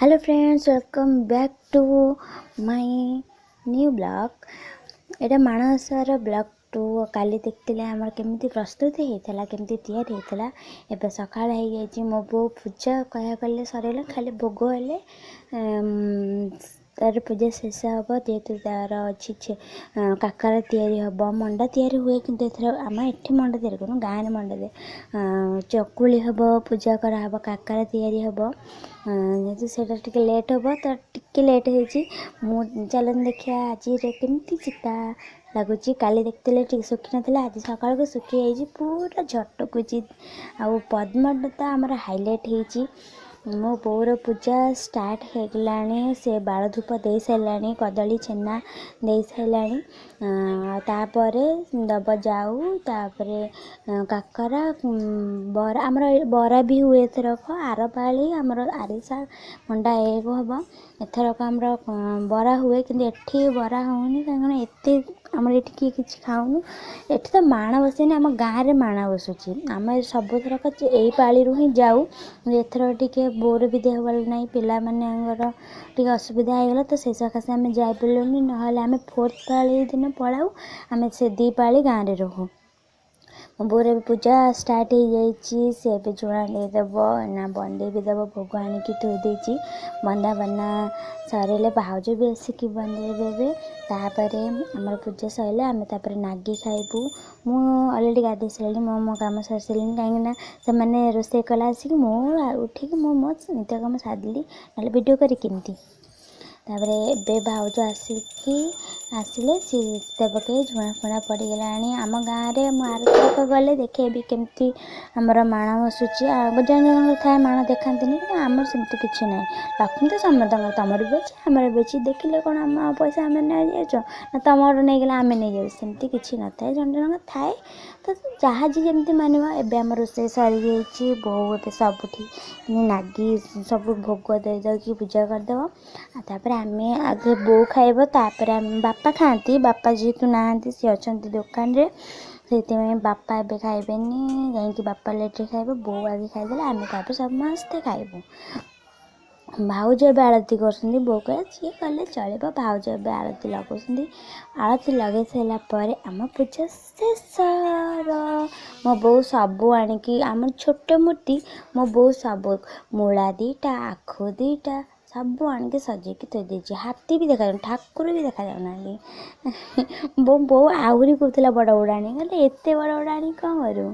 Hello friends, welcome back to my new vlog। ଏଇଟା ମାଣବସାର blog two. କାଲି ଦେଖିଥିଲେ ଆମର କେମିତି ପ୍ରସ୍ତୁତି ହେଇଥିଲା, କେମିତି ତିଆରି ହେଇଥିଲା। ଏବେ ସକାଳ ହେଇଯାଇଛି। ମୋ ବୋଉ ପୂଜା କହିବାକୁ ଗଲେ ସରିଗଲା, ଖାଲି ଭୋଗ ହେଲେ ତାର ପୂଜା ଶେଷ ହେବ। ଯେହେତୁ ତାର ଅଛି କାକରା ତିଆରି ହେବ, ମଣ୍ଡା ତିଆରି ହୁଏ, କିନ୍ତୁ ଏଥର ଆମେ ଏଠି ମଣ୍ଡା ତିଆରି କରୁନୁ, ଗାଁରେ ମଣ୍ଡା ଚକୁଳି ହେବ, ପୂଜା କରାହେବ, କାକରା ତିଆରି ହେବ। ଯେହେତୁ ସେଇଟା ଟିକେ ଲେଟ୍ ହେବ, ତ ଟିକେ ଲେଟ୍ ହେଇଛି। ମୁଁ ଚାଲନ୍ତୁ ଦେଖିବା ଆଜିର କେମିତି ଚିତା ଲାଗୁଛି। କାଲି ଦେଖିଥିଲେ ଟିକେ ଶୁଖିନଥିଲା, ଆଜି ସକାଳକୁ ଶୁଖିଯାଇଛି, ପୁରା ଝଟକୁଛି। ଆଉ ପଦ୍ମଟା ତ ଆମର ହାଇଲାଇଟ୍ ହେଇଛି। ମୋ ବୋଉର ପୂଜା ଷ୍ଟାର୍ଟ ହେଇଗଲାଣି। ସେ ବାଳ ଧୂପ ଦେଇ ସାରିଲାଣି, କଦଳୀ ଛେନା ଦେଇ ସାରିଲାଣି। ତାପରେ ଦବ ଯାଉ, ତାପରେ କାକରା, ବରା। ଆମର ବରା ବି ହୁଏ ଏଥରକ। ଆର ପାଳି ଆମର ଆରିସା ମଣ୍ଡା ଏକୁ ହେବ, ଏଥରକ ଆମର ବରା ହୁଏ, କିନ୍ତୁ ଏଠି ବରା ହେଉନି, କାହିଁକିନା ଏତେ ଆମର ଏଠି କିଏ କିଛି ଖାଉନୁ। ଏଠି ତ ମାଣ ବସେନି, ଆମ ଗାଁରେ ମାଣ ବସୁଛି। ଆମେ ସବୁଥରକ ଏଇ ପାଳିରୁ ହିଁ ଯାଉ। ଏଥର ଟିକେ ବୋଉର ବି ଦେହ ଭଲ ନାହିଁ, ପିଲାମାନଙ୍କର ଟିକେ ଅସୁବିଧା ହେଇଗଲା, ତ ସେ ସକାଶେ ଆମେ ଯାଇପାରିଲୁନି। ନହେଲେ ଆମେ ଫୋର୍ଥ ପାଳି ଦିନ ପଳାଉ, ଆମେ ସେ ଦୁଇ ପାଳି ଗାଁରେ ରହୁ। ମୋ ବୋଉର ଏବେ ପୂଜା ଷ୍ଟାର୍ଟ ହେଇଯାଇଛି। ସେ ଏବେ ଝୁଣା ଦେଇଦେବ ନା ବନ୍ଦେଇ ବି ଦେବ। ଭୋଗ ଆଣିକି ଥୋଇ ଦେଇଛି। ବନ୍ଦାବନା ସରିଲେ ଭାଉଜ ବି ଆସିକି ବନ୍ଦେଇ ଦେବେ। ତାପରେ ଆମର ପୂଜା ସରିଲେ ଆମେ ତାପରେ ନାଗି ଖାଇବୁ। ମୁଁ ଅଲରେଡ଼ି ଗାଧୋଇ ସାରିଲିଣି, ମୁଁ ମୋ କାମ ସାରି ସାରିଲିଣି, କାହିଁକିନା ସେମାନେ ରୋଷେଇ କଲା ଆସିକି ମୁଁ ଉଠିକି ମୁଁ ମୋ ନିତ୍ୟ କାମ ସାରିଲି, ନହେଲେ ଭିଡ଼ିଓ କରି କେମିତି? ତାପରେ ଏବେ ଭାଉଜ ଆସିକି ଆସିଲେ, ସିଏ ପକେଇ ଝୁଣା ଫୁଣା ପଡ଼ିଗଲାଣି। ଆମ ଗାଁରେ ମୁଁ ଆରଥରକ ଗଲେ ଦେଖେଇବି କେମିତି ଆମର ମାଣ ବସୁଛି। ଆଉ ଜଣ ଜଣଙ୍କର ଥାଏ ମାଣ ଦେଖାନ୍ତିନି, କିନ୍ତୁ ଆମର ସେମିତି କିଛି ନାହିଁ। ଲକ୍ଷ୍ମୀ ତ ସମସ୍ତଙ୍କର, ତମର ବି ଅଛି, ଆମର ବି ଅଛି। ଦେଖିଲେ କ'ଣ ଆମ ପଇସା ଆମେ ନେଇଯାଉଛ ନା ତମର ନେଇଗଲେ ଆମେ ନେଇଯାଉଛୁ? ସେମିତି କିଛି ନଥାଏ, ଜଣ ଜଣଙ୍କର ଥାଏ। ତ ଯାହା ଯିଏ ଯେମିତି ମାନିବ। ଏବେ ଆମ ରୋଷେଇ ସରିଯାଇଛି। ବୋଉ ଏବେ ସବୁଠି ନାଗି ସବୁ ଭୋଗ ଦେଇଦେଇକି ପୂଜା କରିଦେବ। ଆଉ ତାପରେ ଆମେ ଆଗେ ବୋଉ ଖାଇବ, ତାପରେ ଆମେ ବାପା ଖାଆନ୍ତି। ବାପା ଯେହେତୁ ନାହାନ୍ତି, ସିଏ ଅଛନ୍ତି ଦୋକାନରେ, ସେଇଥିପାଇଁ ବାପା ଏବେ ଖାଇବେନି, ଯାଇକି ବାପା ଲେଟ୍ରେ ଖାଇବେ। ବୋଉ ଆଗେ ଖାଇଦେଲେ ଆମେ ତାପରେ ସମସ୍ତେ ଖାଇବୁ। ଭାଉଜ ଏବେ ଆଳତି କରୁଛନ୍ତି। ବୋଉ କହିଲା ଯିଏ କଲେ ଚଳିବ। ଭାଉଜ ଏବେ ଆଳତି ଲଗାଉଛନ୍ତି। ଆଳତି ଲଗାଇ ସାରିଲା ପରେ ଆମ ପୂଜା ଶେଷ ହେବ। ମୋ ବୋଉ ସବୁ ଆଣିକି, ଆମର ଛୋଟ ମୂର୍ତ୍ତି, ମୋ ବୋଉ ସବୁ ମୂଳା ଦୁଇଟା, ଆଖୁ ଦୁଇଟା ସବୁ ଆଣିକି ସଜେଇକି ଥୋଇ ଦେଇଛି। ହାତୀ ବି ଦେଖାଯାଉନି, ଠାକୁର ବି ଦେଖାଯାଉନାହାନ୍ତି। ବୋଉ ଆହୁରି କହୁଥିଲା ବଡ଼ ବଡ଼ ଆଣି, କହିଲେ ଏତେ ବଡ଼ ବଡ଼ ଆଣିକି କ'ଣ କରିବୁ?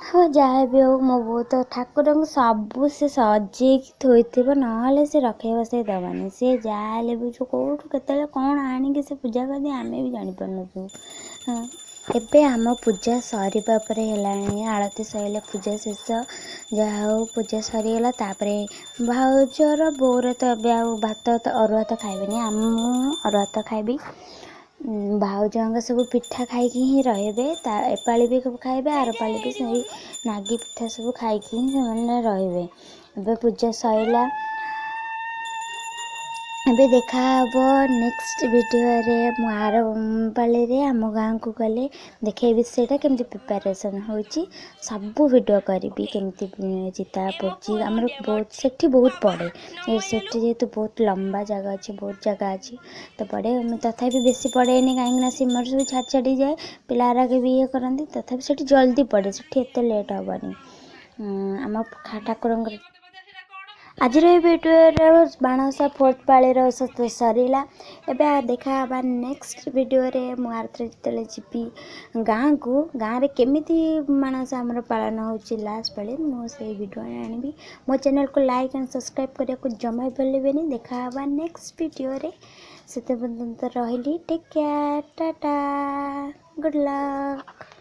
ହଉ, ଯାହା ବି ହଉ, ମୋ ବୋଉ ତ ଠାକୁରଙ୍କୁ ସବୁ ସେ ସଜେଇକି ଥୋଇଥିବ, ନହେଲେ ସେ ରଖେଇ ବସେଇ ଦେବନି। ସେ ଯାହା ହେଲେ ବି ଯେଉଁ କେଉଁଠୁ କେତେବେଳେ କ'ଣ ଆଣିକି ସେ ପୂଜା କରିଦିଏ, ଆମେ ବି ଜାଣିପାରୁନଥିବୁ। ହଁ, ଏବେ ଆମ ପୂଜା ସରିବା ପରେ ହେଲାଣି। ଆଳତି ସରିଲେ ପୂଜା ଶେଷ। ଯାହା ହଉ, ପୂଜା ସରିଗଲା। ତାପରେ ଭାଉଜର ବୋଉର ତ ଏବେ ଆଉ ଭାତ ତ ଅରୁଆ ତ ଖାଇବେନି, ମୁଁ ଅରୁଆ ତ ଖାଇବି। ଭାଉଜଙ୍କ ସବୁ ପିଠା ଖାଇକି ହିଁ ରହିବେ। ତା ଏପାଳି ବି ଖାଇବେ, ଆର ପାଳି ବି ସେଇ ନାଗି ପିଠା ସବୁ ଖାଇକି ହିଁ ସେମାନେ ରହିବେ। ଏବେ ପୂଜା ସରିଲା। ଏବେ ଦେଖାହେବ ନେକ୍ସଟ ଭିଡ଼ିଓରେ। ମୁଁ ଆର ପାଳିରେ ଆମ ଗାଁକୁ ଗଲେ ଦେଖେଇବି ସେଇଟା କେମିତି ପ୍ରିପାରେସନ୍ ହେଉଛି, ସବୁ ଭିଡ଼ିଓ କରିବି, କେମିତି ଚିତା ପଡ଼ୁଛି। ଆମର ବହୁତ ସେଠି ବହୁତ ପଡ଼େ। ସେଠି ଯେହେତୁ ବହୁତ ଲମ୍ବା ଜାଗା ଅଛି, ବହୁତ ଜାଗା ଅଛି, ତ ପଡ଼େ। ତଥାପି ବେଶୀ ପଡ଼େନି, କାହିଁକିନା ସିମର ସବୁ ଛାଡ଼ି ଛାଡ଼ି ଯାଏ, ପିଲା ଗୁରାକ ବି ଇଏ କରନ୍ତି। ତଥାପି ସେଠି ଜଲ୍ଦି ପଡ଼େ, ସେଠି ଏତେ ଲେଟ୍ ହେବନି। ଆମ ଠାକୁରଙ୍କର ଆଜିର ଏଇ ଭିଡ଼ିଓର ମାଣବସା ଫୋର୍ଥ ପାଳିର ଓଷା ସରିଲା। ଏବେ ଦେଖା ହେବା ନେକ୍ସଟ ଭିଡ଼ିଓରେ। ମୁଁ ଆରଥର ଯେତେବେଳେ ଯିବି ଗାଁକୁ, ଗାଁରେ କେମିତି ମାଣବସା ଆମର ପାଳନ ହେଉଛି ଲାଷ୍ଟ ପାଳି, ମୁଁ ସେଇ ଭିଡ଼ିଓ ଆଣିବି। ମୋ ଚ୍ୟାନେଲକୁ ଲାଇକ୍ ଆଣ୍ଡ ସବସ୍କ୍ରାଇବ୍ କରିବାକୁ ଜମା ଭୁଲିବେନି। ଦେଖା ହେବା ନେକ୍ସଟ ଭିଡ଼ିଓରେ, ସେତେ ପର୍ଯ୍ୟନ୍ତ ରହିଲି। Take care, tata, good luck.